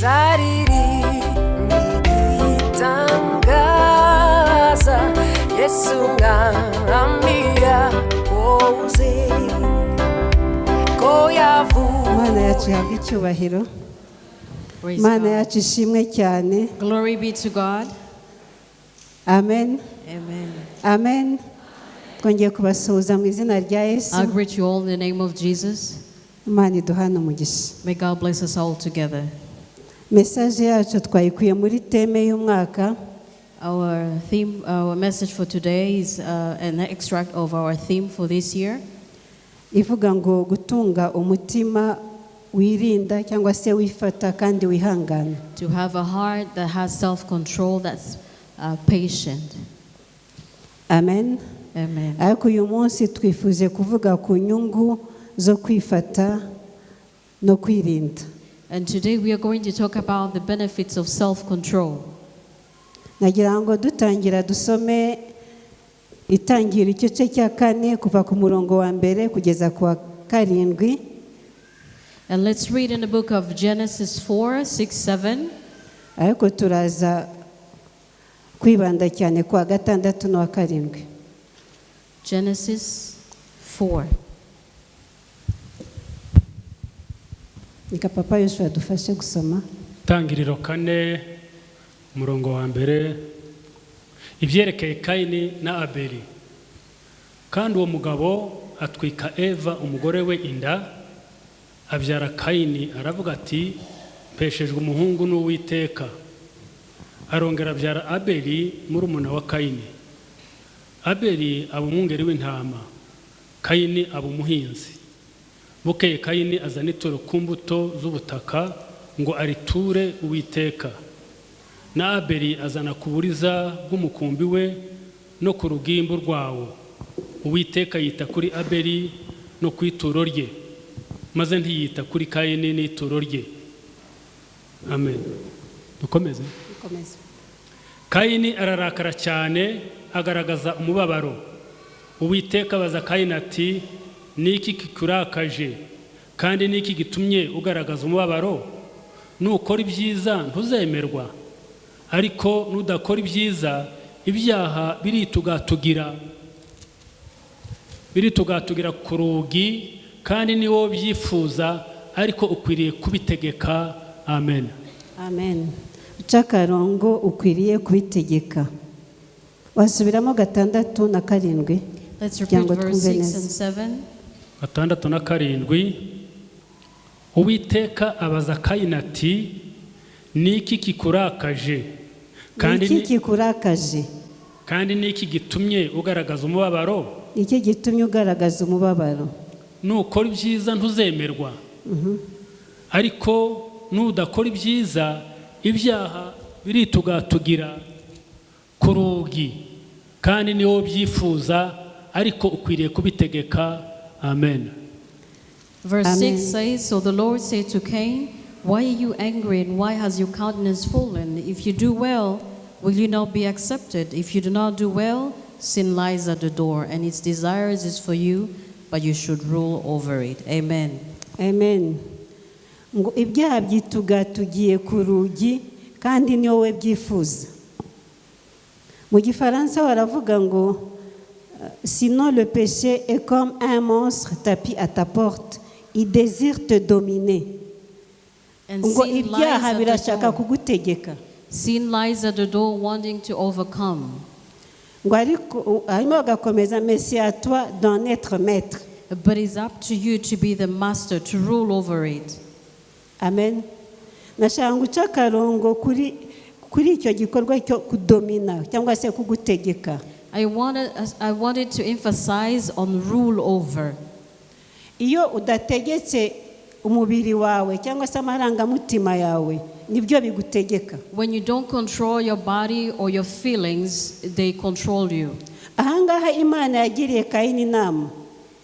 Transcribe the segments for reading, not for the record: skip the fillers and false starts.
Nzaririmba igitangaza Yesu mwami yakoze ko yavuye. Imana yacu ihabwa icyubahiro. Praise Imana God. yacu ishimwe cyane. Glory be to God. Amen. Amen. Amen. Twongeye kubasuhuza mu izina rya Yesu. I greet you all in the name of Jesus. Imana iduhane umugisha. May God bless us all together. Message yacu twayikuye muri theme y'umwaka. Our theme, our message for today is an extract of our theme for this year. Ivuga ngo gutunga umutima wirinda cyangwa se wifata kandi wihangana. To have a heart that has self-control, that's patient. Amen. Amen. Ariko uyu munsi twifuje kuvuga ku nyungu zo kwifata no kwirinda. And today we are going to talk about the benefits of self-control. Nagira ngo dutangira dusome Itangira igice cya kane kuva ku murongo wa mbere kugeza ku wa karindwi. And let's read in the book of Genesis 4, 6, 7. Ariko turaza kwibanda cyane ku wa gatandatu n'uwa karindwi. Genesis 4. Reka papa Yoshua adufashe gusoma. Itangiriro 4, umurongo wa mbere, ibyerekeye Kayini na Abeli. Kandi uwo mugabo atwika Eva umugore we inda, abyara Kayini, aravuga ati: "Mpeshejwe umuhungu n'Uwiteka." Arongera abyara Abeli, murumuna wa Kayini. Abeli aba umwungeri w'intama, Kayini aba umuhinzi. Bukeye Kayini azana ituro ku mbuto z'ubutaka ngo ariture Uwiteka. Na Abeli azana ku buriza bw'umukumbi we no ku rugimbu rwawo. Uwiteka yita kuri Abeli no ku ituro rye, maze ntiyita kuri Kayini n'ituro rye. Amen. Dukomeze. Komeza. Kayini ararakara cyane, agaragaza umubabaro. Uwiteka abaza Kayini ati: "Niki kikurakaje, kandi niki gitumye ugaragaza umubabaro? Nukora ibyiza ntuzemerwa, ariko nudakora ibyiza, ibyaha biritugatugira ku rugi, kandi ni wowe byifuza, ariko ukwiriye kubitegeka." Amen. Amen. Uca akarongo, ukwiriye kubitegeka. Wasubiramo gatandatu na karindwi? Let's Kugira repeat ngo verse twumve 6 neza. and 7. Gatandatu na karindwi. Uwiteka abaza Kayini ati: "Niki kikurakaje, kandi Niki kikurakaje? Kandi niki gitumye ugaragaza umubabaro?" Niki gitumye ugaragaza umubabaro? "Nukora ibyiza ntuzemerwa, ariko nudakora ibyiza, ibyaha biritugatugira ku rugi, kandi ni wowe byifuza, ariko ukwiriye kubitegeka." Amen. Verse Amen. 6 says, "So the Lord said to Cain, 'Why are you angry and why has your countenance fallen? If you do well, will you not be accepted? If you do not do well, sin lies at the door, and its desires is for you, but you should rule over it.'" Amen. Amen. Ngo ibyaha byitugatugiye ku rugi kandi ni wowe byifuza. Mu Gifaransa baravuga ngo: "Sinon le péché est comme un monstre tapi à ta porte, il désire te dominer." And Ngo sin lies ibyaha at the birashaka door. kugutegeka. Sin lies at the door, wanting to overcome. Ngo ariko hanyuma bagakomeza: "Mais c'est à toi d'en être maître." But it's up to you to be the master, to rule over it. Amen. Nashaka guca akarongo kuri icyo gikorwa cyo kudomina cyangwa se kugutegeka. I wanted to emphasize on rule over. Iyo udategetse umubiri wawe cyangwa se amarangamutima yawe, nibyo bigutegeka. When you don't control your body or your feelings, they control you. Ahangaha Imana yagiriye Kayini inama.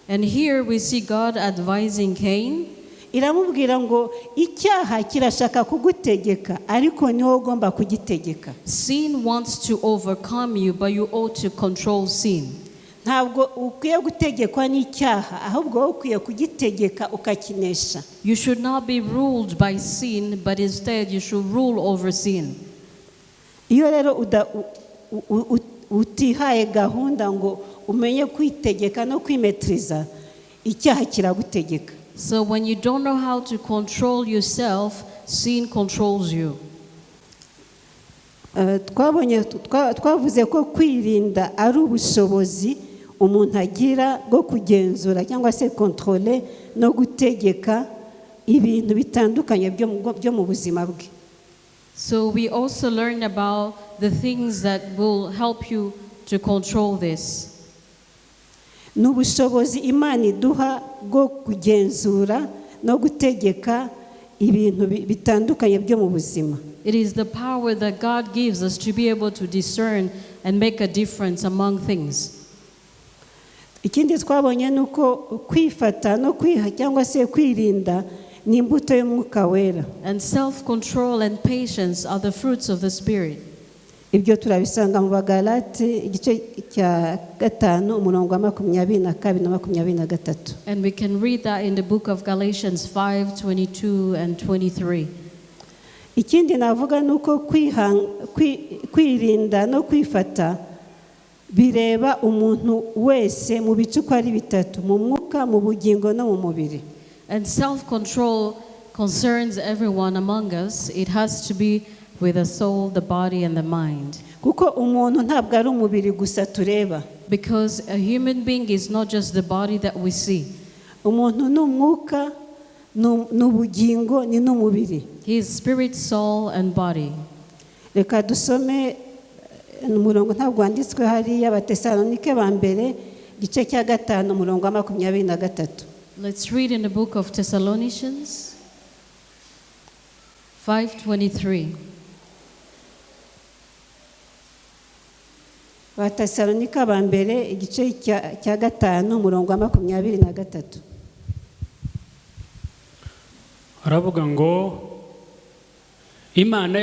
And here we see God advising Cain. Iramubwira ngo icyaha kirashaka kugutegeka, ariko ni wowe ugomba kugitegeka. Sin wants to overcome you, but you ought to control sin. Ntabwo ukwiye gutegekwa n'icyaha, ahubwo wowe ukwiye kugitegeka ukakinesha. You should not be ruled by sin, but instead you should rule over sin. Iyo rero utihaye gahunda ngo umenye kwitegeka no kwimetiriza, icyaha kiragutegeka. So when you don't know how to control yourself, sin controls you. Twabonye, twavuze ko kwirinda ari ubushobozi umuntu agira bwo kugenzura cyangwa se contrôle no gutegeka ibintu bitandukanye byo mu buzima bwe. So we also learned about the things that will help you to control this. Ni ubushobozi Imana iduha bwo kugenzura no gutegeka ibintu bitandukanye byo mu buzima. It is the power that God gives us to be able to discern and make a difference among things. Ikindi twabonye ni uko kwifata no kwiha cyangwa se kwirinda ni imbuto y'Umwuka Wera. And self control and patience are the fruits of the Spirit. Ibyo turabisanga mu Bagalati igice cya 5, umurongo wa 22 na 23. And we can read that in the book of Galatians 5 22 and 23. Ikindi navuga ni uko kwirinda no kwifata bireba umuntu wese mu bice uko ari bitatu: mu mwuka, mu bugingo no mu mubiri. And self control concerns everyone among us. It has to be with the soul, the body, and the mind. Kuko umuntu ntabwo ari umubiri gusa tureba. Because a human being is not just the body that we see, Umuntu ni umwuka, ni ubugingo, ni n'umubiri. He is spirit, soul, and body. Reka dusome umurongo, ntabwo wanditswe hariya, Abatesalonike ba mbere igice cya 5, umurongo wa 23. Let's read in the book of Thessalonians 5:23. Abatesalonika ba mbere igice cya 5, umurongo wa 23. Aravuga ngo Imana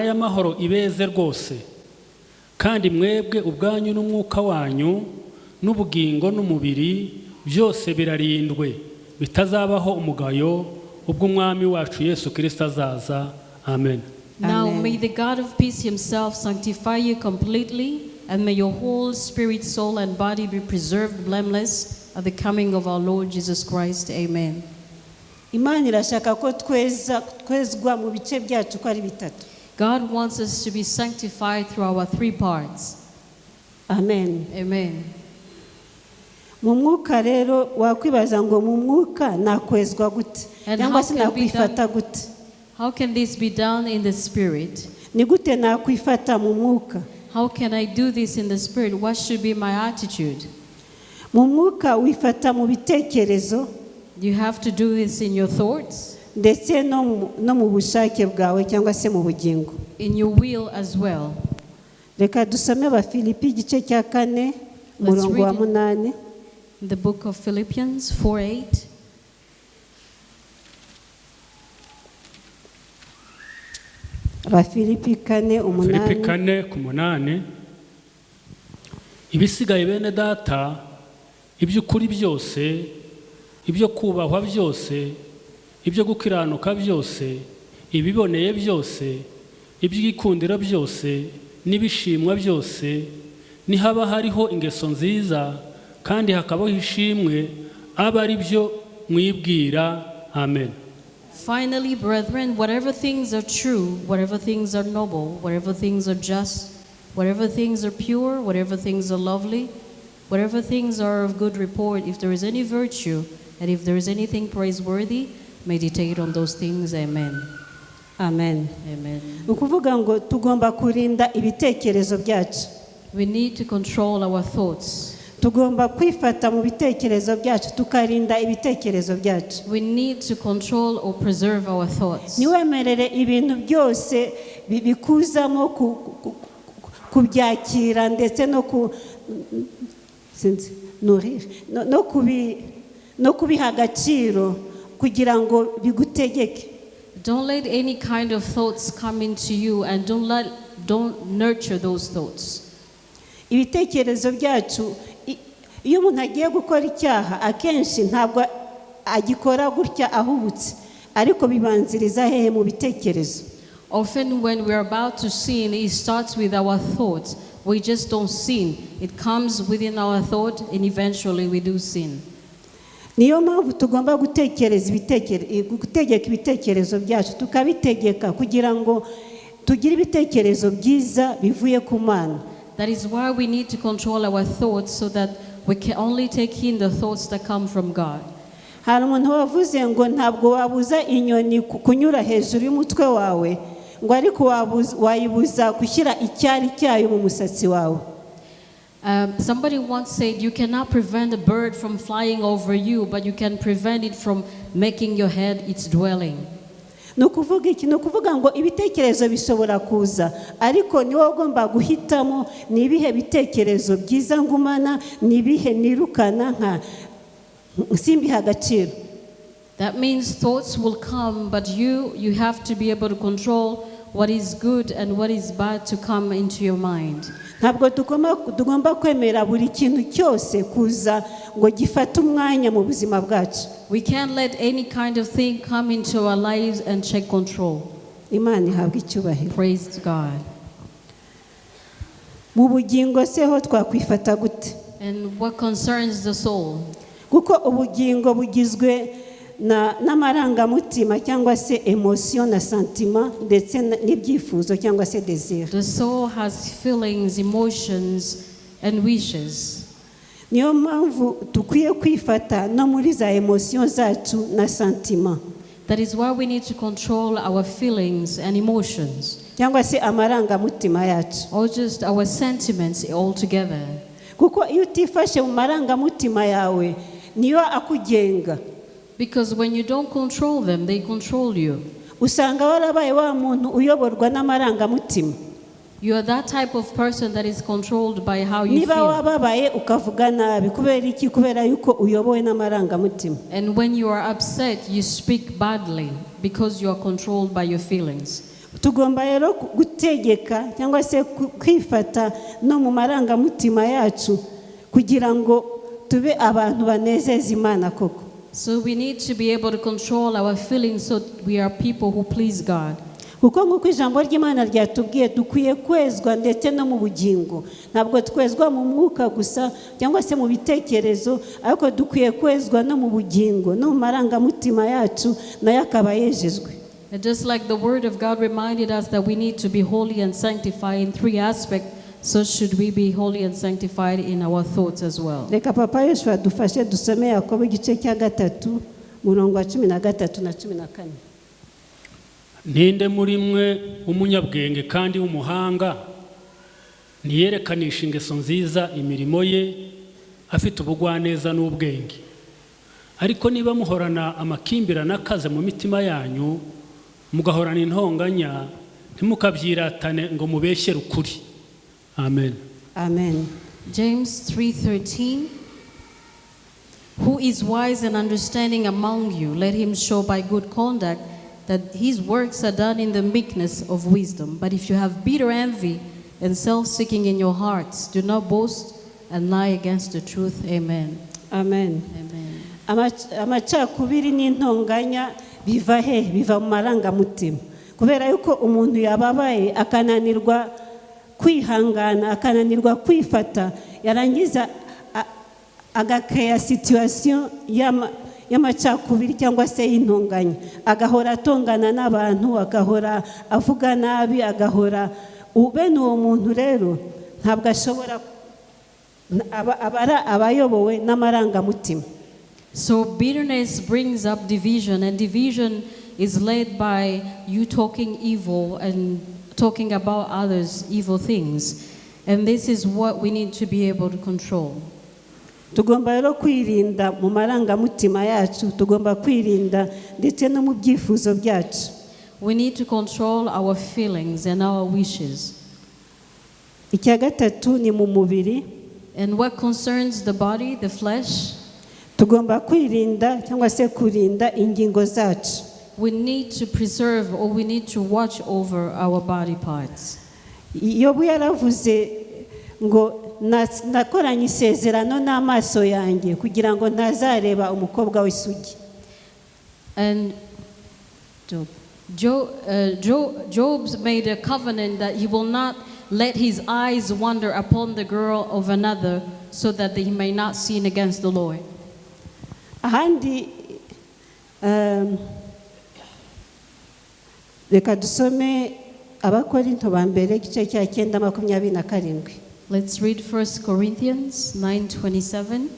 y'amahoro ibeze rwose, kandi mwebwe ubwanyu n'umwuka wanyu n'ubugingo n'umubiri byose birarindwe bitazabaho umugayo ubwo Umwami wacu Yesu Kirisito azaza. Amen. Now Amen. May the God of peace himself sanctify you completely, and may your whole spirit, soul, and body be preserved blameless at the coming of our Lord Jesus Christ. Amen. Imana irashaka ko tweza twezwa mu bice byacu uko ari bitatu. God wants us to be sanctified through our three parts. Amen. Amen. Mu mwuka rero, wakwibaza ngo mu mwuka nakwezwa gute And cyangwa how se can be nakwifata gute? How can this be done in the spirit? Ni gute nakwifata mu mwuka? How can I do this in the spirit? What should be my attitude? Mu mwuka wifata mu bitekerezo You have to do this in your thoughts, ndetse no mu bushake bwawe cyangwa se mu bugingo. In your will as well. Reka dusome Abafilipi igice cya 4, umurongo wa Read it. 8. In the book of Philippians 4:8. Abafilipi 4 Filipi 8. 4:8. Ibisigaye bene data, iby'ukuri byose, ibyo kubahwa byose, ibyo gukiranuka byose, ibiboneye byose, iby'igikundiro byose n'ibishimwa byose, nihaba hariho ingeso nziza kandi hakabaho ishimwe, abe ari byo mwibwira. Amen. Finally, brethren, whatever things are true, whatever things are noble, whatever things are just, whatever things are pure, whatever things are lovely, whatever things are of good report, if there is any virtue, and if there is anything praiseworthy, meditate on those things. Amen. Amen. Amen. Ni ukuvuga ngo tugomba kurinda ibitekerezo byacu. We need to control our thoughts. Tugomba kwifata mu bitekerezo byacu, tukarinda ibitekerezo byacu. We need to control or preserve our thoughts. Ntiwemerere ibintu byose bikuzamo kubyakira ndetse no ku sinzi nourrir, no kubiha agaciro kugira ngo bigutegeke. Don't let any kind of thoughts come into you and don't nurture those thoughts. Ibitekerezo byacu, iyo umuntu agiye gukora icyaha, akenshi ntabwo agikora gutya ahubutse, ariko bibanziriza hehe? Mu bitekerezo. Often, when we're about to sin, it starts with our thoughts. We just don't sin. It comes within our thought, and eventually we do sin. Niyo mpamvu tugomba gutekereza gutegeka ibitekerezo byacu, tukabitegeka kugira ngo tugire ibitekerezo byiza bivuye ku Mana. That is why we need to control our thoughts so that we can only take in the thoughts that come from God. Hari umuntu wavuze ngo ntabwo wabuza inyoni kunyura hejuru y'umutwe wawe, ngo ariko wayibuza gushyira icyari cyayo mu musatsi wawe. Somebody once said, "You cannot prevent a bird from flying over you, but you can prevent it from making your head its dwelling." Ni ukuvuga iki? Ni ukuvuga ngo ibitekerezo bishobora kuza, ariko ni wowe ugomba guhitamo: ni ibihe bitekerezo byiza ngumana, ni ibihe nirukana nka simbihe agaciro? That means thoughts will come, but you have to be able to control what is good and what is bad to come into your mind. Ntabwo tugomba kwemera buri kintu cyose kuza ngo gifate umwanya mu buzima bwacu. We can't let any kind of thing come into our lives and take control. Imana ihabwa icyubahiro. Praise God. Mu bugingo se ho twakwifata gute? And what concerns the soul? Kuko ubugingo bugizwe n'amarangamutima cyangwa se émotion na sentiment, ndetse n'ibyifuzo cyangwa se désir. The soul has feelings, emotions, and wishes. Niyo mpamvu dukwiye kwifata no muri za émotion zacu na sentiment. That is why we need to control our feelings and emotions, cyangwa se amarangamutima yacu, or just our sentiments altogether. Kuko iyo utifashe mu marangamutima yawe, niyo akugenga. Because when you don't control them, they control you. Usanga warabaye wa muntu uyoborwa n'amarangamutima. You are that type of person that is controlled by how you Niba feel. wababaye, ukavuga nabi. Kubera iki? Kubera yuko uyobowe n'amarangamutima. And when you are upset, you speak badly because you are controlled by your feelings. Tugomba rero gutegeka cyangwa se kwifata no mu marangamutima yacu kugira ngo tube abantu banezeza Imana koko. So we need to be able to control our feelings so we are people who please God. Kuko nk'uko ijambo ry'Imana ryatubwiye, dukwiye kwezwa ndetse no mu bugingo. Ntabwo twezwa mu mwuka gusa cyangwa se mu bitekerezo, ariko dukwiye kwezwa no mu bugingo, no mu marangamutima yacu nayo akaba yejejwe. And just like the Word of God reminded us that we need to be holy and sanctified in three aspects, so should we be holy and sanctified in our thoughts as well. Reka Papa Yoshua dufashe dusome Yakobo igice cya 3, umurongo wa 13 na 14. Ninde muri mwe w'umunyabwenge kandi w'umuhanga? Niyerekanisha ingeso nziza imirimo ye, afite ubugwaneza n'ubwenge. Ariko niba muhorana amakimbirane akaze mu mitima yanyu, mugahorana intonganya, ntimukabyiratane ngo mubeshyere ukuri. Amen. Amen. James 3:13. Who is wise and understanding among you? Let him show by good conduct that his works are done in the meekness of wisdom. But if you have bitter envy and self-seeking in your hearts, do not boast and lie against the truth. Amen. Amen. Amen. Amacakubiri n'intonganya biva he? Biva mu marangamutima, kubera yuko umuntu yababaye, akananirwa kwihangana, akananirwa kwifata, yarangiza agakeya situation y'amacakubiri cyangwa se y'intonganya, agahora atongana n'abantu, agahora avuga nabi, agahora bene uwo muntu rero ntabwo ashobora aba ayobowe n'amarangamutima. So bitterness brings up division, and division is led by you talking evil and talking about others' evil things. And this is what we need to be able to control. Tugomba rero kwirinda mu marangamutima yacu, tugomba kwirinda ndetse no mu byifuzo byacu. We need to control our feelings and our wishes. Icya gatatu ni mu mubiri. And what concerns the body, the flesh, Tugomba kwirinda cyangwa se kurinda ingingo zacu. we need to preserve or we need to watch over our body parts. Yobu yaravuze ngo Nakoranye isezerano n'amaso yanjye kugira ngo ntazareba umukobwa w'isugi. And Job made a covenant that he will not let his eyes wander upon the girl of another so that he may not sin against the Lord. Ahandi reka dusome Abakorinto ba mbere igice cya 9 27. Let's read 1 Corinthians 9:27.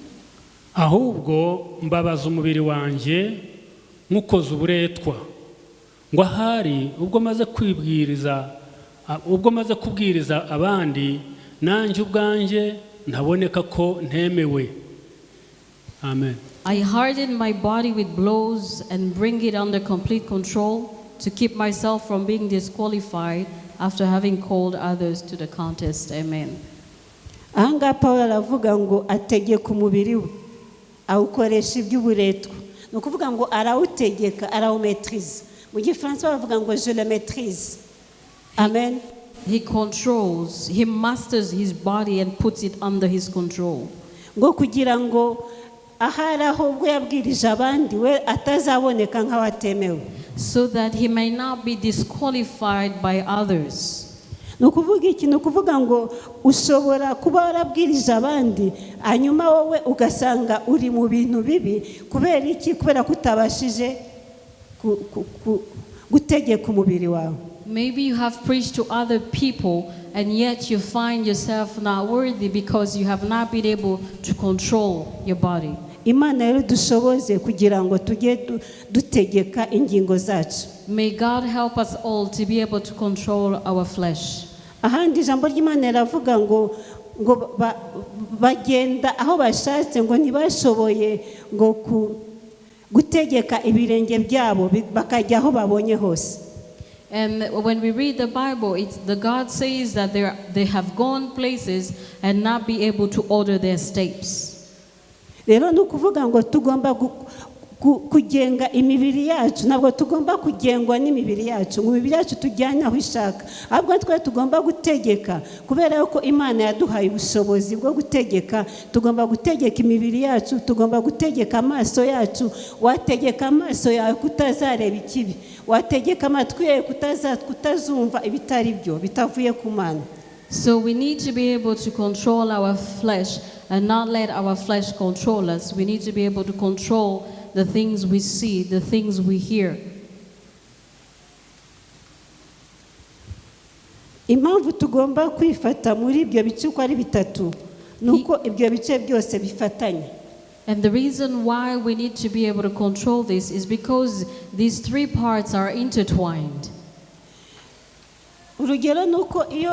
Ahubwo mbabaza umubiri wanjye nywukoza uburetwa ngo ahari ubwo maze kubwiriza abandi nanjye ubwanjye ntaboneka ko ntemewe. Amen. I harden my body with blows and bring it under complete control to keep myself from being disqualified after having called others to the contest. Amen. Aha ngaha Paul aravuga ngo ategeka umubiri we awukoresha iby'uburetwa, ni ukuvuga ngo arawutegeka, arawumetiriza. Mu gifaransa baravuga ngo je le maîtrise. Amen. He controls, he masters his body and puts it under his control. Ngo kugira ngo ahari aho ubwo yabwirije abandi we atazaboneka nk'aho atemewe. So that he may not be disqualified by others. Ni ukuvuga iki? Ni ukuvuga ngo ushobora kuba warabwirije abandi hanyuma wowe ugasanga uri mu bintu bibi. Kubera iki? Kubera ko utabashije gutegeka umubiri wawe. Maybe you have preached to other people and yet you find yourself not worthy because you have not been able to control your body. Imana rero dushoboze kugira ngo tujye dutegeka ingingo zacu. May God help us all to be able to control our flesh. Ahandi ijambo ry'Imana riravuga ngo bagenda aho bashatse ngo ntibashoboye ngo gutegeka ibirenge byabo bakajya aho babonye hose. And when we read the Bible, it's the God says that they have gone places and not be able to order their steps. Rero ni ukuvuga ngo tugomba kugenga imibiri yacu, ntabwo tugomba kugengwa n'imibiri yacu ngo imibiri yacu tujyane aho ishaka, ahubwo twe tugomba gutegeka kubera yuko Imana yaduhaye ubushobozi bwo gutegeka. Tugomba gutegeka imibiri yacu, tugomba gutegeka amaso yacu. Wategeka amaso yawe kutazareba ikibi, wategeka amatwi yawe kutazumva ibitari byo bitavuye ku Mana. So we need to be able to control our flesh and not let our flesh control us. We need to be able to control the things we see, the things we hear. Impamvu tugomba kwifata muri ibyo bice uko ari bitatu ni uko ibyo bice byose bifatanye. And the reason why we need to be able to control this is because these three parts are intertwined. Urugero ni uko iyo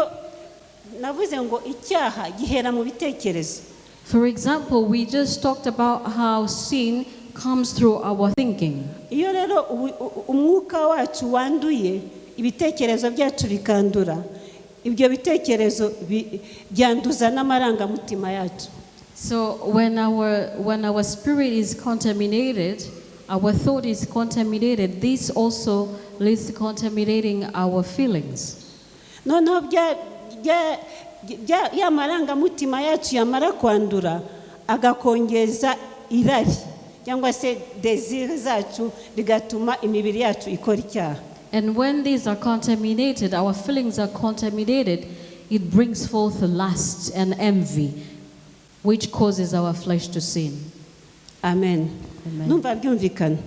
navuze ngo icyaha gihera mu bitekerezo. For example, we just talked about how sin comes through our thinking. Iyo rero umwuka wacu wanduye, ibitekerezo byacu bikandura, ibyo bitekerezo byanduza n'amarangamutima yacu. So when our spirit is contaminated, our thought is contaminated, this also leads to contaminating our feelings. Noneho ya marangamutima yacu yamara kwandura agakongeza irari cyangwa se désir zacu bigatuma imibiri yacu ikora icyaha. And when these are contaminated, our feelings are contaminated, it brings forth lust and envy, which causes our flesh to sin. Amen. Amen. Numva byumvikana.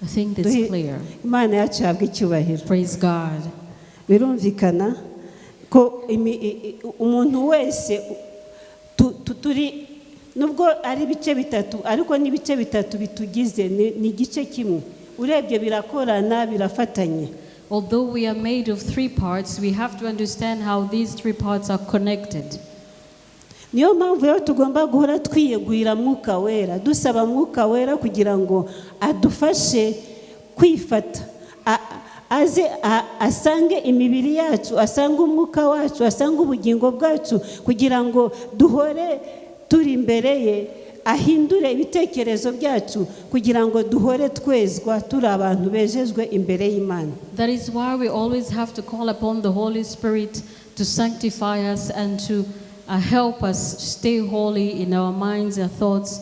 I think that's clear. Imana yacu ihabwe icyubahiro. Praise God. Birumvikana ko umuntu wese turi nubwo ari ibice bitatu ariko n'ibice bitatu bitugize ni igice kimwe urebye birakorana birafatanye. Although we are made of three parts, we have to understand how these three parts are connected. Niyo mpamvu rero tugomba guhora twiyegurira Mwuka Wera dusaba Mwuka Wera kugira ngo adufashe kwifata aze asange imibiri yacu asange umwuka wacu asange ubugingo bwacu kugira ngo duhore turi imbere ye ahindure ibitekerezo byacu kugira ngo duhore twezwa turi abantu bejejwe imbere y'Imana. That is why we always have to call upon the Holy Spirit to sanctify us and to help us stay holy in our minds, our thoughts,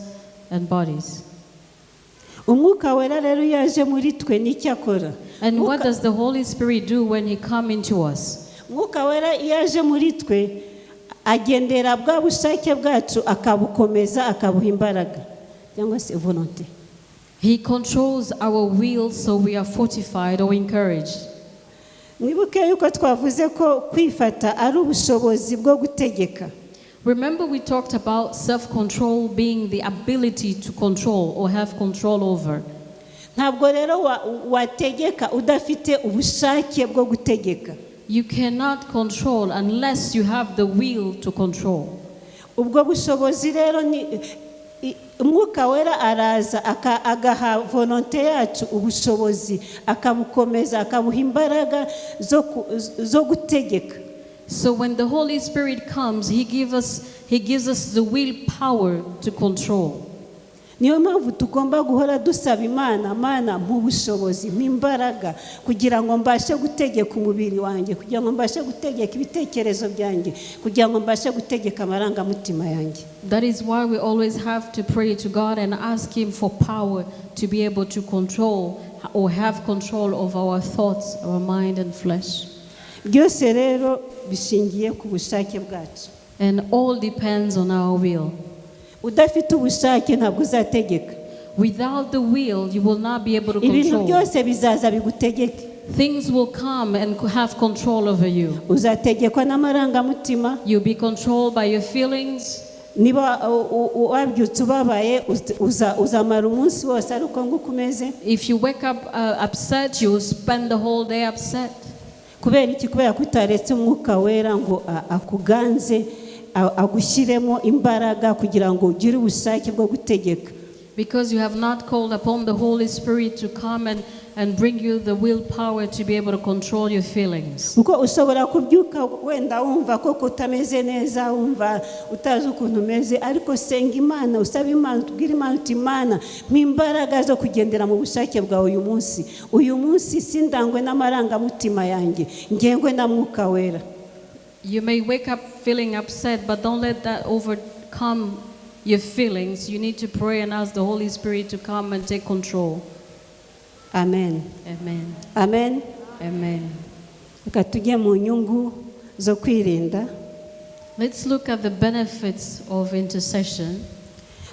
and bodies. Umwuka Wera rero iyo aje muri twe nicyo akora. And what does the Holy Spirit do when He comes into us? Umwuka Wera iyo aje muri twe agendera bwa bushake bwacu akabukomeza akabuha imbaraga cyangwa se volonté. He controls our will so we are fortified or encouraged. Mwibuke yuko twavuze ko kwifata ari ubushobozi bwo gutegeka. Remember, we talked about self control being the ability to control or have control over. Ntabwo rero wa- wategeka udafite ubushake bwo gutegeka. You cannot control unless you have the will to control. Ubwo bushobozi rero ni i- Umwuka Wera araza aka- agaha volonté yacu ubushobozi akabukomeza akabuha imbaraga zo ku- zo gutegeka. So when the Holy Spirit comes, He gives us the willpower to control. Niyo mpamvu tugomba guhora dusaba Imana, Mana mpa ubushobozi mpa imbaraga kugira ngo mbashe gutegeka umubiri wanjye, kugira ngo mbashe gutegeka ibitekerezo byanjye, kugira ngo mbashe gutegeka amarangamutima yanjye. That is why we always have to pray to God and ask Him for power to be able to control or have control of our thoughts, our mind, and flesh. Byose rero bishingiye ku bushake bwacu. And all depends on our will. Udafite ubushake ntabwo uzategeka. Without the will, you will not be able to Ibintu control. Byose bizaza bigutegeke. Things will come and have control over you. Uzategekwa n'amarangamutima. You'll be controlled by your feelings. Niba u- u- wabyutse ubabaye uz- uza- uzamara umunsi wose ari uko nguko umeze. If you wake up upset, you will spend the whole day upset. Kubera iki? Kubera ko utaretse Umwuka Wera ngo a- akuganze a- agushyiremo imbaraga kugira ngo ugire ubushake bwo gutegeka. Because you have not called upon the Holy Spirit to come and bring you the willpower to be able to control your feelings. Kuko ushobora kubyuka wenda wumva ko utameze neza, wumva utazi ukuntu umeze, ariko senga Imana, usaba Imana, ubwire Imana uti Imana mpa imbaraga zo kugendera mu bushake bwawe uyu munsi, uyu munsi sindangwe n'amarangamutima yanjye, ngengwe na Mwuka Wera. You may wake up feeling upset, but don't let that overcome your feelings. You need to pray and ask the Holy Spirit to come and take control. Amen. Amen. Amen. Amen. Reka tujye mu nyungu zo kwirinda. Let's look at the benefits of intercession.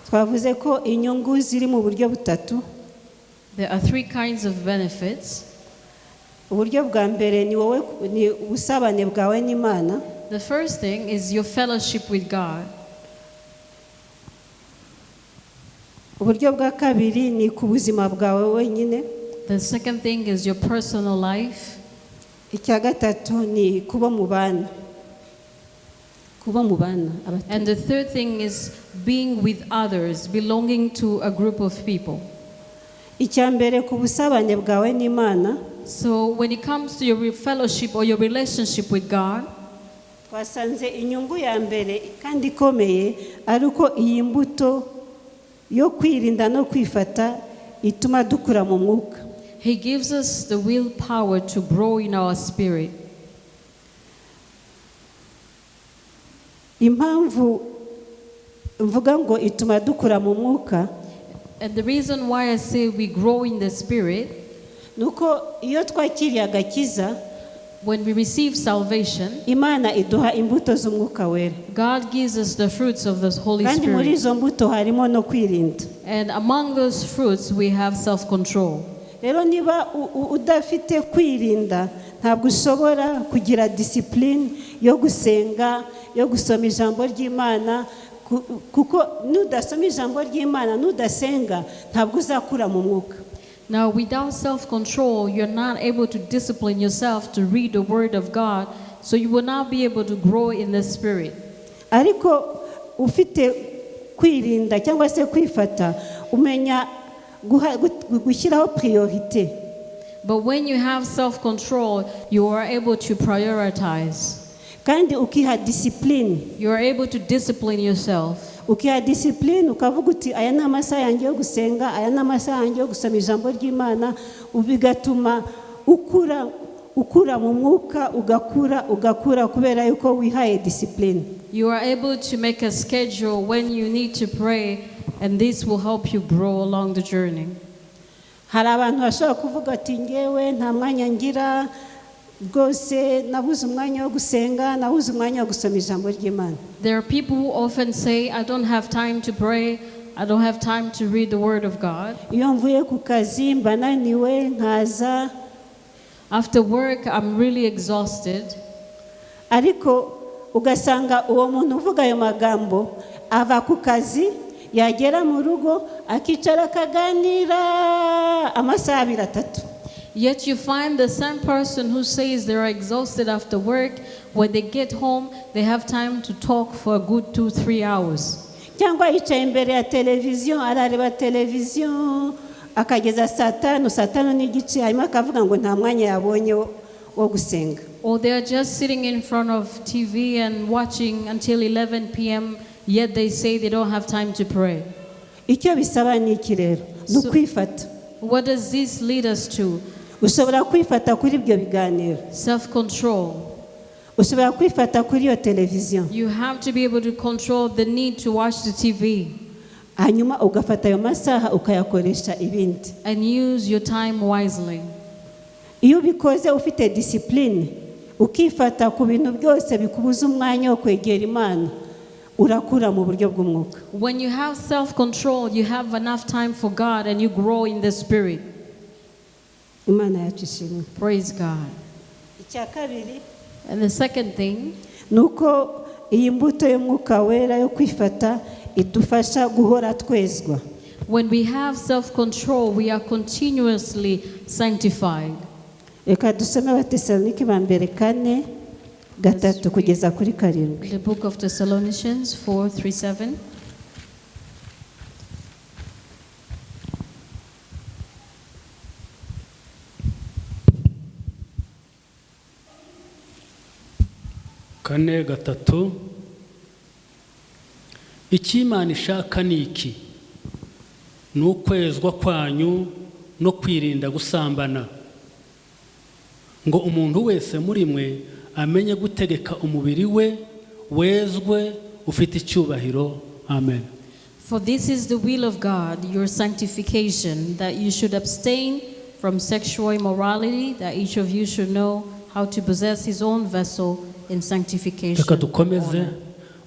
Twavuze ko inyungu ziri mu buryo butatu. There are three kinds of benefits. Uburyo bwa mbere ni wowe ni ubusabane bwawe n'Imana. The first thing is your fellowship with God. Uburyo bwa kabiri ni ku buzima bwawe wenyine. The second thing is your personal life. Icya gatatu ni kuba mu bana, kuba mu bana abato. And the third thing is being with others, belonging to a group of people. Icya mbere ku busabane bwawe n'Imana. So when it comes to your fellowship or your relationship with God, twasanze inyungu ya mbere kandi ikomeye ari uko iyi mbuto yo kwirinda no kwifata ituma dukura mu mwuka. He gives us the willpower to grow in our spirit. Impamvu mvuga ngo ituma dukura mu mwuka And the reason why I say we grow in the spirit, ni uko iyo twakiriye agakiza, when we receive salvation, Imana iduha imbuto z'Umwuka Wera. God gives us the fruits of the Holy Kandi muri Spirit. Izo mbuto harimo no kwirinda. And among those fruits, we have self control. Rero niba u- u- udafite kwirinda ntabwo ushobora kugira discipline yo gusenga, yo gusoma ijambo ry'Imana, ku- kuko nudasoma ijambo ry'Imana, nudasenga, ntabwo uzakura mu mwuka. Now, without self control, you're not able to discipline yourself to read the Word of God, so you will not be able to grow in the Spirit. Ariko ufite kwirinda cyangwa se kwifata umenya guha- gu- gushyiraho priorité. But when you have self control, you are able to prioritize. Kandi ukiha discipline. You are able to discipline yourself. Ukiha discipline ukavuga uti aya ni amasaha yanjye yo gusenga, aya ni amasaha yanjye yo gusoma ijambo ry'Imana, bigatuma ukura ukura mu mwuka, ugakura, ugakura kubera yuko wihaye discipline. You are able to make a schedule when you need to pray, and this will help you grow along the journey. Hari abantu bashobora kuvuga ati ngewe nta mwanya ngira rwose, nabuze umwanya wo gusenga, nabuze umwanya wo gusoma ijambo ry'Imana. There are people who often say, "I don't have time to pray, I don't have time to read the Word of God." Iyo mvuye ku kazi mba naniwe nkaza. "After work, I'm really exhausted." Ariko ugasanga uwo muntu uvuga ayo magambo ava ku kazi, yagera mu rugo akicara akaganira amasaha abiri atatu. Yet you find the same person who says they are exhausted after work, when they get home, they have time to talk for a good 2, 3 hours. Cyangwa yicaye imbere ya televiziyo arareba televiziyo akageza saa tanu, saa tanu n'igice, hanyuma akavuga ngo nta mwanya yabonye wo gusenga. Or they are just sitting in front of TV and watching until 11 p.m., yet they say they don't have time to pray. Icyo bisaba ni iki rero? Ni ukwifata. What does this lead us to? Ushobora kwifata kuri ibyo biganiro. Self control. Ushobora kwifata kuri iyo televiziyo. You have to be able to control the need to watch the TV Hanyuma ugafata ayo masaha ukayakoresha ibindi. And use your time wisely. Iyo ubikoze ufite discipline, ukifata ku bintu byose bikubuza umwanya wo kwegera Imana, urakura mu buryo bw'umwuka. When you have self control, you have enough time for God and you grow in the Spirit. Imana yacu ishimwe. Praise God. Icya kabiri And the second thing ni uko iyi mbuto y'Umwuka Wera yo kwifata idufasha guhora twezwa. When we have self control, we are continuously sanctified. Reka dusome Abatesalonike ba mbere kane gatatu kugeza kuri karindwi. The book of Thessalonians 4 3 7. Kane gatatu. Icyo Imana ishaka ni iki: ni ukwezwa kwanyu no kwirinda gusambana, ngo umuntu wese muri mwe amenye gutegeka umubiri we wezwe ufite icyubahiro. Amen. For this is the will of God, your sanctification, that you should abstain from sexual immorality, that each of you should know how to possess his own vessel in sanctification Reka and dukomeze. Honor.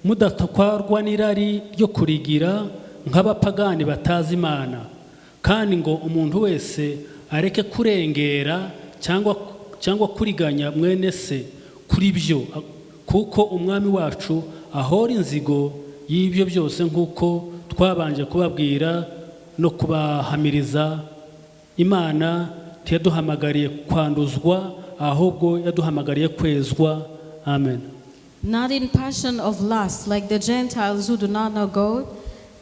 Mudatwarwa n'irari ryo kurigira nk'abapagani batazi Imana, kandi ngo umuntu wese areke kurengera cyangwa kuriganya mwene se kuri byo, kuko Umwami wacu ahora inzigo y'ibyo byose, nk'uko twabanje kubabwira no kubahamiriza. Imana ntiyaduhamagariye kwanduzwa, ahubwo yaduhamagariye kwezwa. Amen. Not in passion of lust, like the Gentiles who do not know God,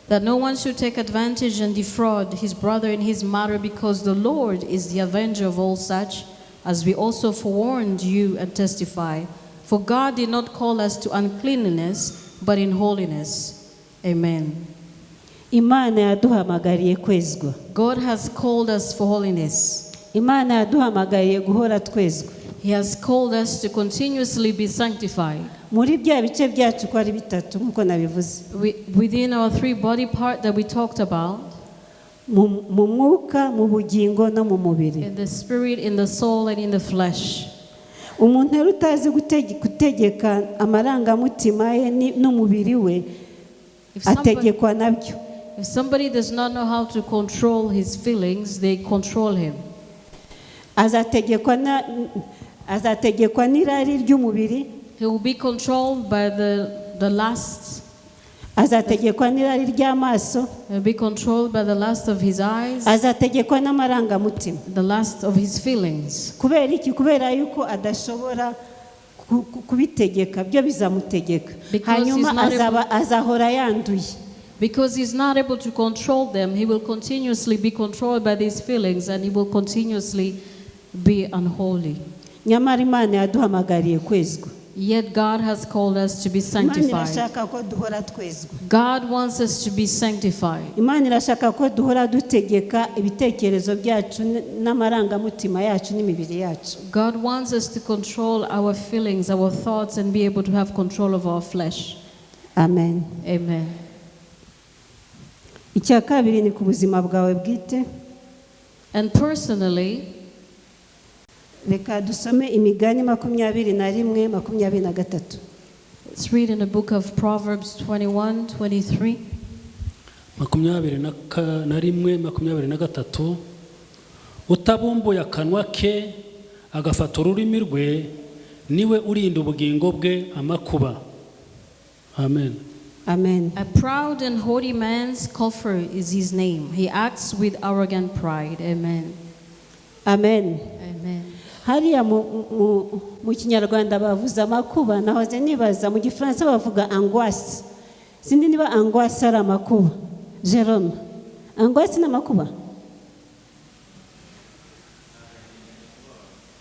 that no one should take advantage and defraud his brother in his matter, because the Lord is the avenger of all such, as we also forewarned you and testify. For God did not call us to uncleanness, but in holiness. Amen. Imana yaduhamagariye kwezwa. God has called us for holiness. Imana yaduhamagariye guhora twezwa. He has called us to continuously be sanctified. Muri bya bice byacu uko ari bitatu nk'uko nabivuze, Within our three body part that we talked about, mu mwuka, mu bugingo no mu mubiri. In the spirit, in the soul, and in the flesh. Umuntu rero utazi gutegeka amarangamutima ye n'umubiri we, ategekwa nabyo. If somebody does not know how to control his feelings, they control him. Azategekwa n'irari ry'umubiri. He will be controlled by the lust. Azategekwa n'irari ry'amaso. He will be controlled by the lust of his eyes, Azategekwa n'amarangamutima. The lust of his feelings. Kubera iki? Kubera yuko adashobora kubitegeka, byo bizamutegeka. Because he's Hanyuma not able- azaba azahora yanduye. Because he's not able to control them, he will continuously be controlled by these feelings and he will continuously be unholy. Nyamara Imana yaduhamagariye kwezwa. Yet God has called us to be Imana sanctified. irashaka ko duhora twezwa. God wants us to be sanctified. Imana irashaka ko duhora dutegeka ibitekerezo byacu n'amarangamutima yacu n'imibiri yacu. God wants us to control our feelings, our thoughts, and be able to have control of our flesh. Amen. Amen. Icya kabiri ni ku buzima bwawe bwite. And personally, Reka dusome Imigani 21:23. Let's read in the book of Proverbs 21:23. 21:23. Utabumbuye akanwa ke agafata ururimi rwe niwe urinda ubugingo bwe amakuba. Amen. Amen. A proud and haughty man, scoffer is his name. He acts with arrogant pride. Amen. Amen. Amen. Hariya mu Kinyarwanda bavuze amakuba, nahoze nibaza mu Gifaransa bavuga angoisse. Sindi niba angoisse ari amakuba. Jerome, angoisse ni amakuba?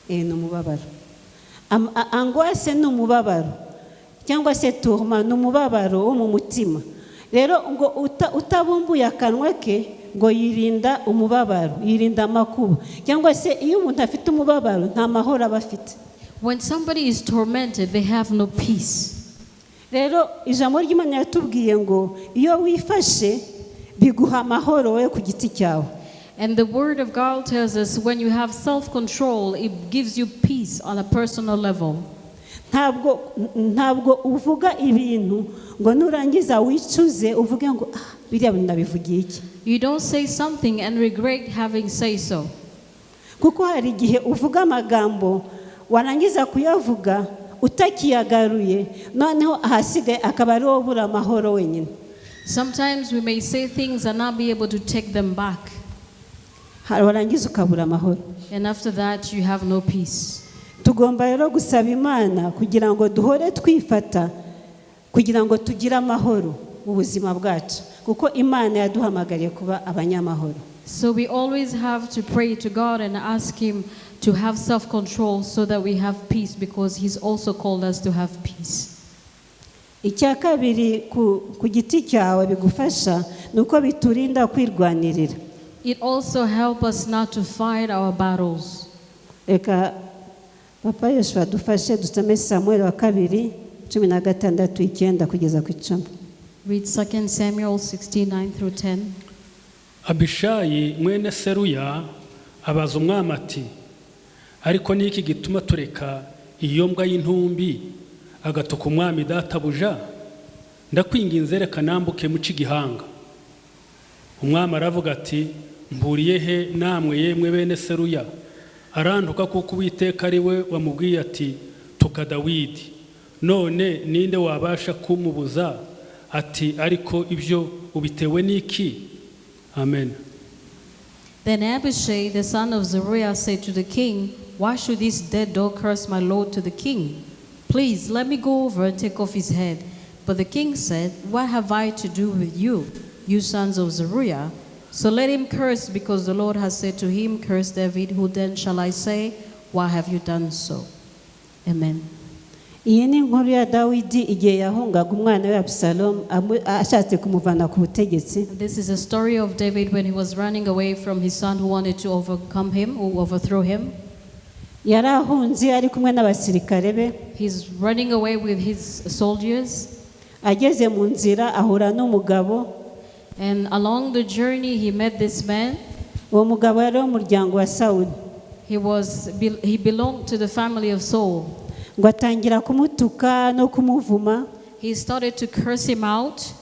Ni umubabaro. Angoisse ni umubabaro cyangwa se tourment ni umubabaro wo mu mutima. Rero ngo utabumbuye akanwa ke ngo yirinda umubabaro, yirinda amakuba, cyangwa se iyo umuntu afite umubabaro nta mahoro aba afite. When somebody is tormented, they have no peace. Rero ijambo ry'Imana yatubwiye ngo iyo wifashe biguha amahoro wowe ku giti cyawe. And the word of God tells us when you have self-control, it gives you peace on a personal level. Ntabwo uvuga ibintu ngo nurangiza wicuze uvuge ngo biriya bintu nabivugiye iki. You don't say something and regret having said so. Kuko hari igihe uvuga amagambo warangiza kuyavuga utakiyagaruye, noneho ahasigaye akaba ari wowe ubura amahoro wenyine. Sometimes we may say things and not be able to take them back. Warangiza ukabura amahoro. And after that you have no peace. Tugomba rero gusaba Imana kugira ngo duhore twifata, kugira ngo tugire amahoro mu buzima bwacu, kuko Imana yaduhamagariye kuba abanyamahoro. So we always have to pray to God and ask him to have self-control so that we have peace, because he's also called us to have peace. Icya kabiri ku giti cyawe bigufasha ni uko biturinda kwirwanirira. It also helps us not to fight our battles. Reka Papa Yoshua dufashe dusome Samuel wa kabiri 16:9 kugeza ku 10. Read 2 Samuel 16:9 through 10. Abishayi mwene Seruya abaza umwami ati, ariko ni iki gituma tureka iyo mbwa y'intumbi agatuka umwami databuja? Ndakwinginze reka nambuke muce igihanga. Umwami aravuga ati, mpuriye he namwe yemwe bene Seruya? Arantuka kuko Uwiteka ari we wamubwiye ati, tuka Dawidi. None ninde wabasha kumubuza? Ati, ariko ibyo ubitewe n'iki? Amen. Then Abishai, the son of Zeruiah, said to the king, why should this dead dog curse my lord to the king? Please let me go over and take off his head. But the king said, what have I to do with you, you sons of Zeruiah? So let him curse, because the Lord has said to him, curse David. Who then shall I say, why have you done so? Amen. Iyi ni inkuru ya Dawidi igihe yahungaga umwana we Abusalomu ashatse kumuvana ku butegetsi. This is a story of David when he was running away from his son who wanted to overcome him, who overthrow him. Yari ahunze ari kumwe n'abasirikare be. He's running away with his soldiers. Ageze mu nzira ahura n'umugabo. And along the journey he met this man. Uwo mugabo yari umuryango wa Sawuli. He belonged to the family of Saul. Ngo atangira kumutuka no kumuvuma. He started to curse him out.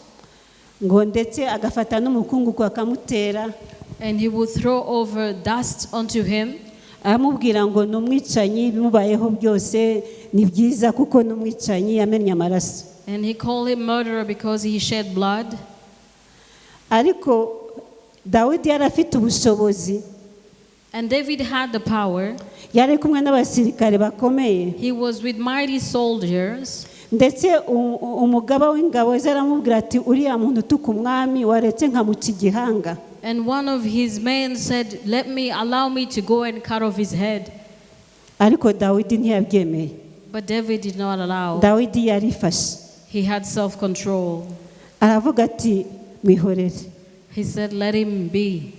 Ngo ndetse agafata n'umukungugu akamutera. And he would throw over dust onto him. Amubwira ngo ni umwicanyi, bimubayeho byose ni byiza kuko ni umwicanyi yamennye amaraso. And he called him murderer because he shed blood. Ariko Dawidi yari afite ubushobozi. And David had the power. Yari kumwe n'abasirikare bakomeye. He was with mighty soldiers. Ndetse umugaba w'ingabo ze aramubwira ati, uriya muntu utuka umwami waretse nkamuca igihanga. And one of his men said, allow me to go and cut off his head. Ariko Dawidi ntiyabyemeye. But David did not allow. Dawidi yarifashe. He had self control. Aravuga ati mwihorere. He said, "Let him be."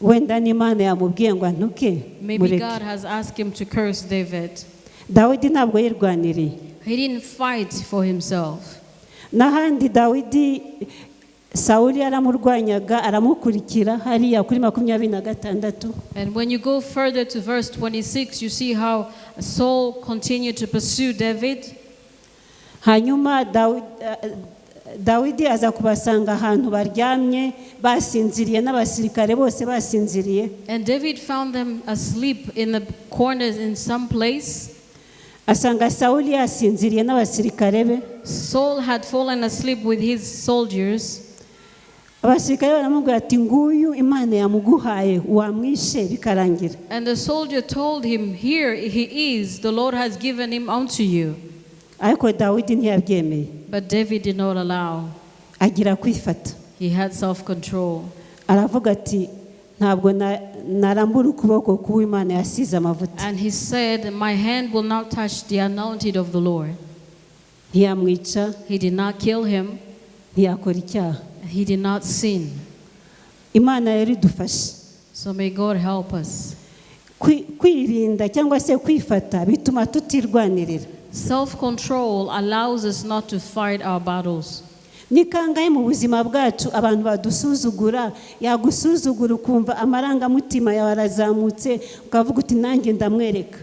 Wenda n'Imana yamubwiye ngo antuke. Maybe Mureke. God has asked him to curse David. Dawidi ntabwo yirwaniriye. He didn't fight for himself. N'ahandi Dawidi Sawuli yaramurwanyaga aramukurikira hariya kuri 26. And when you go further to verse 26, you see how Saul continued to pursue David. Hanyuma Dawidi aza kubasanga ahantu baryamye basinziriye n'abasirikare bose basinziriye. And David found them asleep in the corners in some place. Asanga Sawuli yasinziriye n'abasirikare be. Saul had fallen asleep with his soldiers. Abasirikare baramubwira ati nguyu Imana yamuguhaye wamwishe bikarangira. And the soldier told him, "Here he is, the Lord has given him unto you." Ariko Dawidi ntiyabyemeye. But David did not allow. Agira kwifata. He had self control. Aravuga ati ntabwo narambura ukuboko k'uw'Imana yasize amavuta. And he said, "My hand will not touch the anointed of the Lord." Ntiyamwica. He did not kill him, Ntiyakora icyaha. He did not sin. Imana rero idufashe. So may God help us. Kwirinda cyangwa se kwifata bituma tutirwanirira. Self control allows us not to fight our battles. Ni kangahe mu buzima bwacu abantu badusuzugura yagusuzugura ukumva amarangamutima yawe arazamutse ukavuga uti nanjye ndamwereka.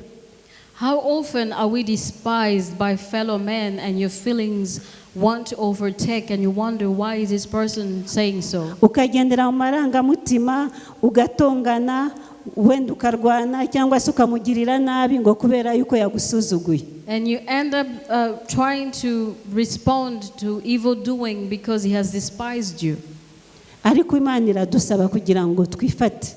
How often are we despised by fellow men and your feelings want to overtake and you wonder, why is this person saying so? Ukagendera mu marangamutima ugatongana wenda ukarwana cyangwa se ukamugirira nabi ngo kubera yuko yagusuzuguye. And you end up trying to respond to evil doing because he has despised you. Ariko Imana iradusaba kugira ngo twifate.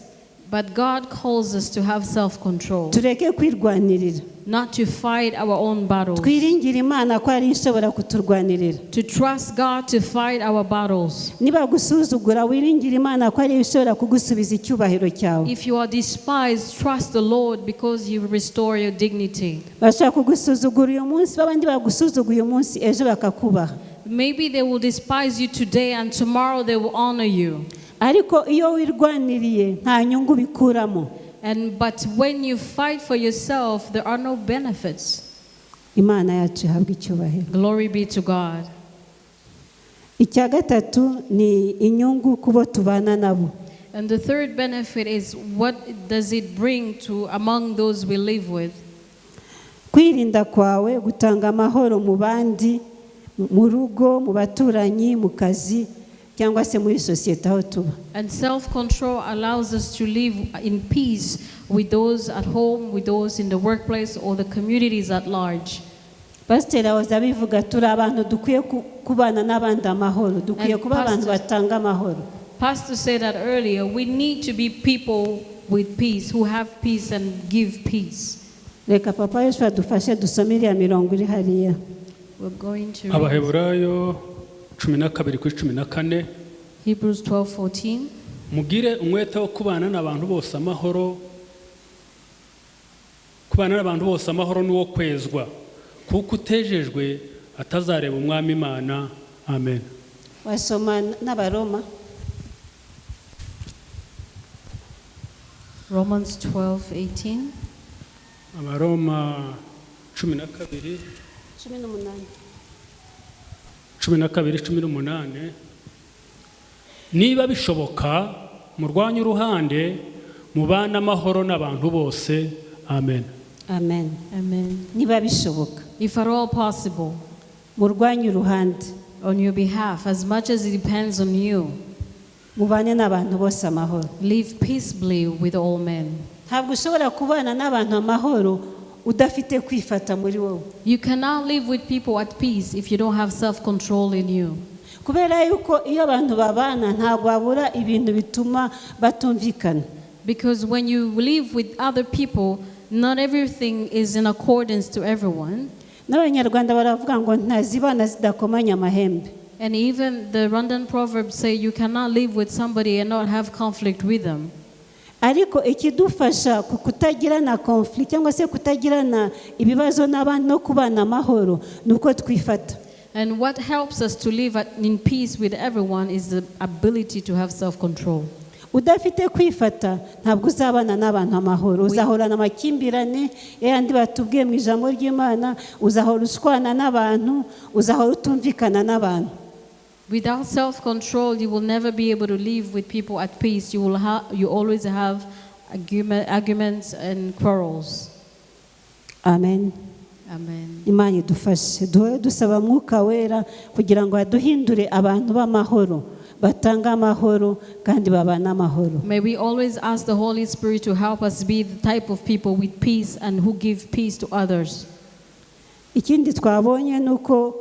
But God calls us to have self control, Tureke kwirwanirira. Not to fight our own battles, Twiringire Imana ko ari ishobora kuturwanirira. To trust God to fight our battles. Niba gusuzugura wiringire Imana ko ari ishobora kugusubiza icyubahiro cyawe. If you are despised, trust the Lord because He will restore your dignity. Bashobora kugusuzugura uyu munsi babandi bagusuzuguye uyu munsi ejo bakakubaha. Maybe they will despise you today and tomorrow they will honor you. Ariko iyo wirwaniriye nta nyungu bikuramo. And but when you fight for yourself, there are no benefits. Imana yacu ihabwe icyubahiro. Glory be to God. Icya gatatu ni inyungu ku bo tubana nabo. And the third benefit is, what does it bring to among those we live with? Kwirinda kwawe gutanga amahoro mu bandi mu rugo mu baturanyi mu kazi cyangwa se muri sosiyete aho tuba. And self-control allows us to live in peace with those at home, with those in the workplace or the communities at large. Pasiteri ahoza abivuga turi abantu dukwiye kubana n'abandi amahoro dukwiye And kuba abantu batanga amahoro. Pastor said that earlier, we need to be people with peace, who have peace and give peace. Reka papa Yesu adufashe dusome iriya mirongo iri hariya. We're going to read Abaheburayo 12 kuri 14. Hebrews 12:14. Mugire umwete wo kubana n'abantu bose amahoro kubana n'abantu bose amahoro n'uwo kwezwa kuko utejejwe atazareba umwami Imana. Amen. Wasoma n'Abaroma. Romans 12:18. Abaroma 12. 18. 12:18 niba bishoboka murwanye uruhande mubane amahoro n'abantu bose. Amen. Amen. Amen. Niba bishoboka. If at all possible, murwanye uruhande. On your behalf, as much as it depends on you, mubane n'abantu bose amahoro. Live peaceably with all men. Ntabwo ushobora kubana n'abantu amahoro udafite kwifata muri wowe. You cannot live with people at peace if you don't have self control in you. Kubera yuko iyo abantu babana ntabwo babura ibintu bituma batumvikana. Because when you live with other people, not everything is in accordance to everyone. N'Abanyarwanda baravuga ngo ntazibana zidakomanya amahembe. And even the Rwandan proverbs say you cannot live with somebody and not have conflict with them. Ariko ikidufasha ku kutagirana conflit cyangwa se kutagirana ibibazo n'abandi no kubana amahoro ni uko twifata. And what helps us to live in peace with everyone is the ability to have self control. Udafite kwifata ntabwo uzabana n'abantu amahoro, uzahorana amakimbirane yandi batubwiye mu ijambo ry'Imana, uzahora ushwana n'abantu, uzahora utumvikana n'abantu. Without self control, you will never be able to live with people at peace. You always have arguments and quarrels. Amen. Amen. Imana idufashe, duhore dusaba Mwuka Wera kugira ngo aduhindure abantu b'amahoro, batanga amahoro kandi babane amahoro. May we always ask the Holy Spirit to help us be the type of people with peace and who give peace to others. Ikindi twabonye ni uko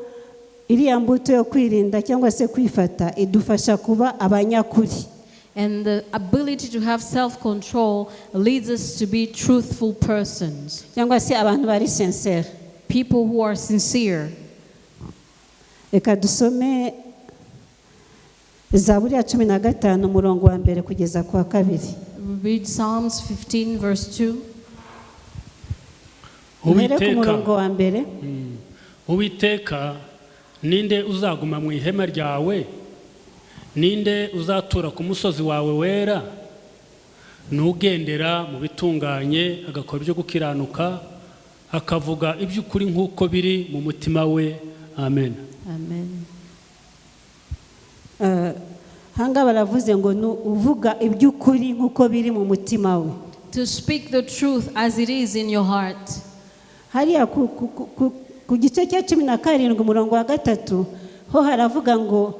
iriya mbuto yo kwirinda cyangwa se kwifata idufasha kuba abanyakuri. And the ability to have self control leads us to be truthful persons, cyangwa se abantu bari sincere. People who are sincere. Reka dusome Zaburi ya 15, umurongo wa mbere kugeza ku wa kabiri. We read Psalms 15, verse 2. Duhere ku Uwiteka murongo wa mbere. Uwiteka, ninde uzaguma mu ihema ryawe? Ninde uzatura ku musozi wawe wera? N'ugendera mu bitunganye, agakora ibyo gukiranuka, akavuga iby'ukuri nk'uko biri mu mutima we. Amen. Amen. Ahangaha baravuze ngo ni uvuga iby'ukuri nk'uko biri mu mutima we. To speak the truth as it is in your heart. Hariya ku gice cya 17, umurongo wa gatatu, ho haravuga ngo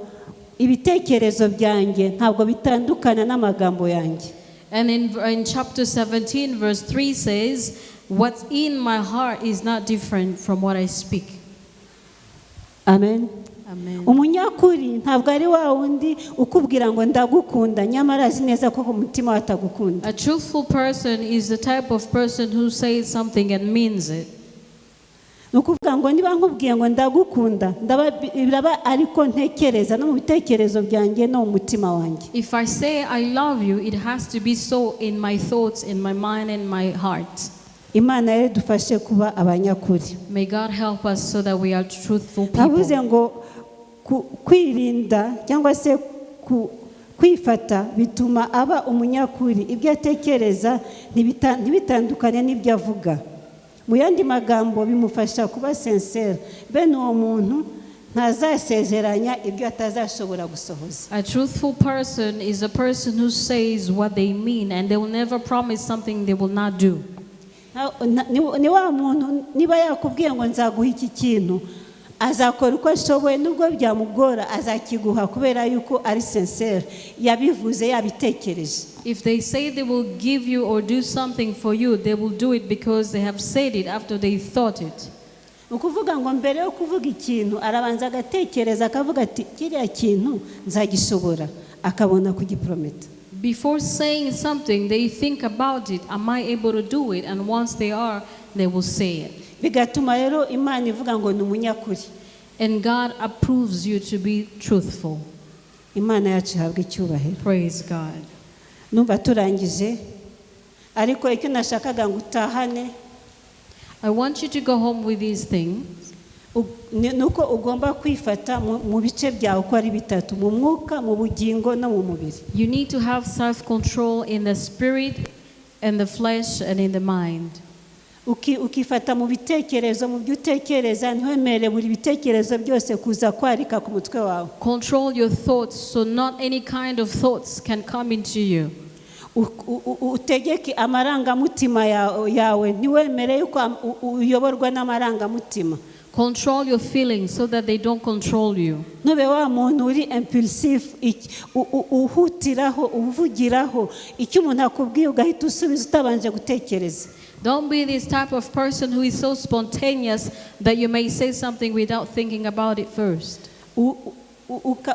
ibitekerezo byanjye ntabwo bitandukana n'amagambo yanjye. And in chapter 17, verse 3 says, "What's in my heart is not different from what I speak." Amen. Amen. Umunyakuri ntabwo ari wa wundi ukubwira ngo ndagukunda, nyamara azi neza ko ku mutima we atagukunda. A truthful person is the type of person who says something and means it. Ni ukuvuga ngo niba nkubwiye ngo ndagukunda, biraba ariko ntekereza no mu bitekerezo byanjye no mu mutima wanjye. If I say I love you, it has to be so in my thoughts, in my mind, and my heart. Imana rero idufashe kuba abanyakuri. May God help us so that we are truthful Navuze people. ngo kwirinda cyangwa se kwifata bituma aba umunyakuri, ibyo atekereza ntibitandukane n'ibyo avuga. Mu yandi magambo, bimufasha kuba sincere. Bene uwo muntu ntazasezeranya ibyo atazashobora gusohoza. A truthful person is a person who says what they mean, and they will never promise something they will not do. Ni wa muntu niba yakubwiye ngo nzaguha iki kintu, azakora uko ashoboye, nubwo byamugora azakiguha, kubera yuko ari sincere, yabivuze yabitekereje. If they say they will give you or do something for you, they will do it because they have said it after they thought it. Ni ukuvuga ngo mbere yo kuvuga ikintu arabanza agatekereza, akavuga ati kiriya kintu nzagishobora, akabona kugiprometa. Before saying something, they think about it. Am I able to do it? And once they are, they will say it. Bigatuma rero Imana ivuga ngo ni umunyakuri. And God approves you to be truthful. Imana yacu ihabwa icyubahiro. Praise God. Numva turangije, ariko icyo nashakaga ngo utahane I want you to go home with these things. ni uko ugomba kwifata mu bice byawe uko ari bitatu: mu mwuka, mu bugingo no mu mubiri. You need to have self control in the spirit, in the flesh, and in the mind. Ukifata mu bitekerezo, mu byo utekereza, ntiwemere buri bitekerezo byose kuza kwarika ku mutwe wawe. Control your thoughts so not any kind of thoughts can come into you. Utegeke amarangamutima yawe, ntiwemere yuko uyoborwa n'amarangamutima. Control your feelings so that they don't control you. Ntube wa muntu uri impulsive, uhutiraho, uvugiraho icyo umuntu akubwiye ugahita usubiza utabanje gutekereza. Don't be this type of person who is so spontaneous that you may say something without thinking about it first.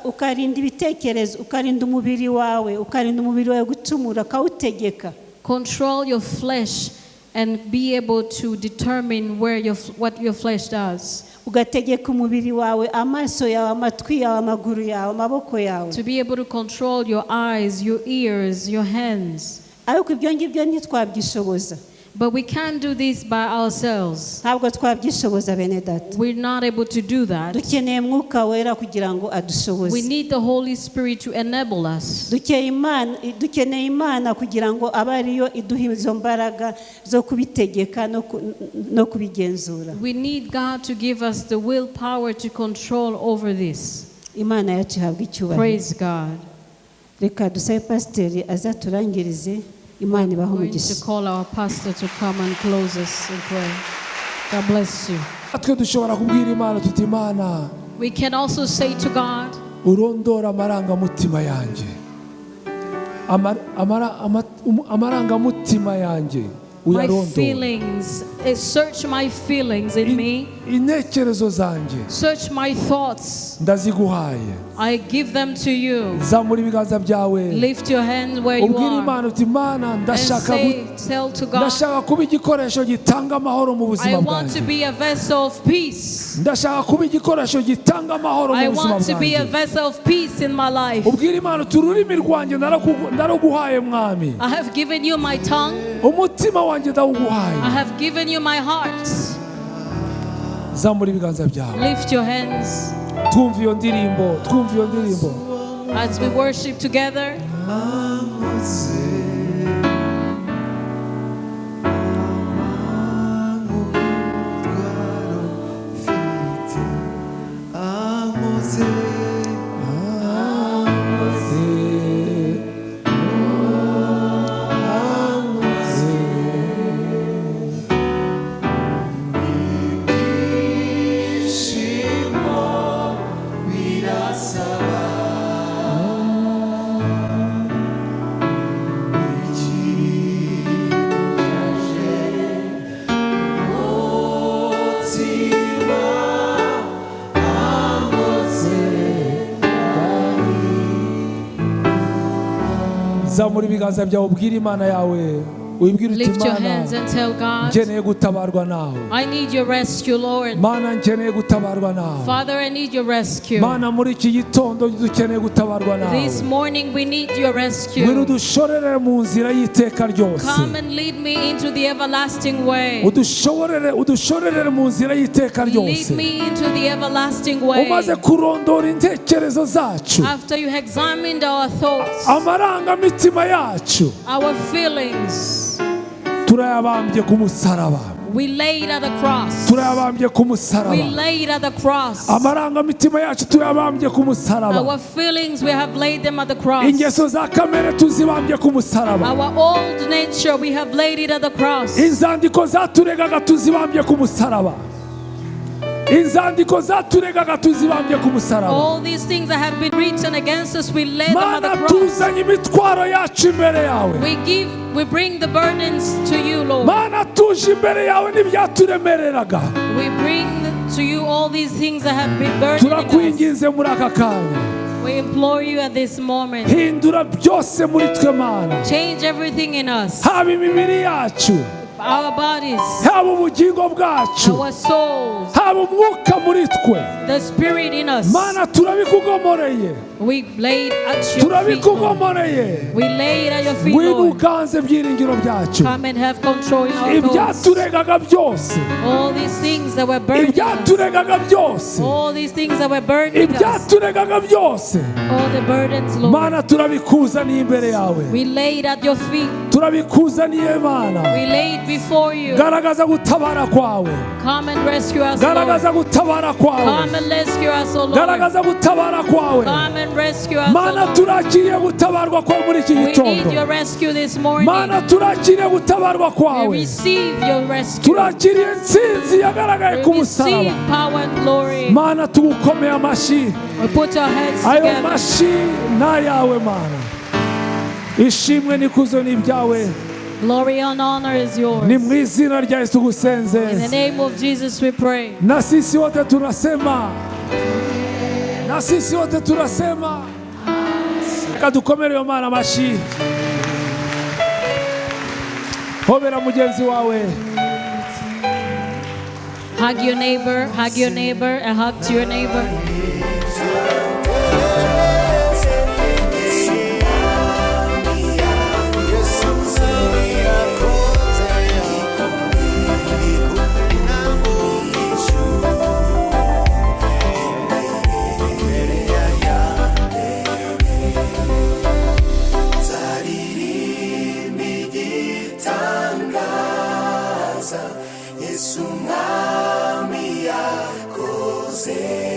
Ukarinda ibitekerezo, ukarinda umubiri wawe, ukarinda umubiri wawe gucumura, ukawutegeka. Control your flesh and be able to determine what your flesh does. Ugategeka umubiri wawe, amaso yawe, amatwi yawe, amaguru yawe, amaboko yawe. To be able to control your eyes, your ears, your hands. Ariko ibyo ngibyo ntitwabyishoboza. But we can't do this by ourselves. Ntabwo twabyishoboza bene data. We're not able to do that. Dukeneye mwuka wera kugira ngo We adushoboze. need the Holy Spirit to enable us. Dukeneye Imana kugira ngo abe ariyo iduha izo mbaraga zo kubitegeka no kubigenzura. We need God to give us the willpower to control over this. Imana yacu ihabwa icyubahiro. Praise God. Reka dusabe pasiteri azaturangirize. Imana ibahe We're going to umugisha. call our pastor to come and close us in prayer. God bless you. Natwe dushobora kubwira Imana tuti Imana, We can also say to God, urondora amarangamutima yanjye, amarangamutima yanjye my uyarondora, feelings, search my feelings in me, intekerezo zanjye search my thoughts. ndaziguhaye. I give them to you. Zamura ibiganza byawe, Lift your hand where you ubwire are Imana uti Imana, and ndashaka say, tell to God, ndashaka kuba igikoresho gitanga amahoro mu I buzima want to bwanjye. be a vessel of peace. Ndashaka kuba igikoresho gitanga amahoro mu I buzima want to be a bwanjye. vessel of peace in my life. Ubwire Imana uti ururimi rwanjye naraguhaye mwami, I have given you my tongue. umutima wanjye ndawuguhaye. I have given you my heart. Zamura ibiganza byawe. Lift your hands Twumva iyo ndirimbo, twumva iyo ndirimbo. as we worship together. Zamura ibiganza byawe ubwire Imana yawe, wibwire uti Lift your Imana, hands and tell God, nkeneye gutabarwa nawe. I need your rescue, Lord. Mana, nkeneye gutabarwa nawe. Father, I need your rescue. Mana, muri iki gitondo dukeneye gutabarwa nawe. This morning we need your Ngwino rescue. udushorere mu nzira y'iteka ryose. Come and lead me into the everlasting way. Udushorere mu nzira y'iteka Lead ryose. me into the everlasting way. Umaze kurondora intekerezo zacu, After you examined our thoughts, amarangamutima yacu, our feelings, turayabambye ku musaraba. we laid at the cross. Turayabambye ku musaraba. We laid at the cross. Amarangamutima yacu tuyabambye ku musaraba. Our feelings, we have laid them at the cross. Ingeso za kamere tuzibambye ku musaraba. Our old nature, we have laid it at the cross. Inzandiko zaturegaga tuzibambye ku musaraba. Inzandiko zaturegaga tuzibambye ku musaraba. All these things that have been written against us, we lay them at Mana, the cross. tuzanye imitwaro yacu imbere yawe. We bring the burdens to you, Lord. Mana, tuje imbere yawe n'ibyaturemereraga. We bring to you all these things that have been burdening us. Turakwinginze muri aka kanya, We implore you at this moment. hindura byose muri twe Mana, Change everything in us, haba imibiri yacu, our bodies, haba ubugingo bwacu, our souls, haba umwuka muri twe. the spirit in us. Mana, turabikugomoreye. We laid at your feet, Lord. Turabikugomoreye. We laid at your feet, Ngwino Lord. uganze byiringiro byacu. Come and have control in our thoughts. Ibyaturegaga byose, All these things that were burdening us. ibyaturegaga byose, All these things that were burdening us. ibyaturegaga byose, All the burdens, Lord. Mana, turabikuzaniye imbere yawe. We laid at your feet. Turabikuzaniye Mana. We laid before you. Garagaza gutabara kwawe. Come and rescue us, Lord. Garagaza gutabara kwawe. Come and rescue us, O Lord. Garagaza gutabara kwawe. Come and rescue us, O Mana, Lord. turakiriye gutabarwa kwawe muri iki We need gitondo. your rescue this morning. Mana, turakiriye gutabarwa We kwawe. receive your rescue. Turakiriye intsinzi yagaragaye ku We musaraba. receive power and glory. Mana, tugukomeye amashyi. We put our heads Ayo together. mashyi ni ayawe Mana. Ishimwe n'ikuzo ni ibyawe. Glory and honor is yours. Ni mu izina rya Yesu In the gusenze. name of Jesus we pray. Na sisi wote tunasema, na sisi wote tunasema, reka dukomere iyo Mana amashyi. Hobera mugenzi wawe. Hug your neighbor, hug your neighbor, and hug to your neighbor. Yesu. Yesu Mwami yakoze.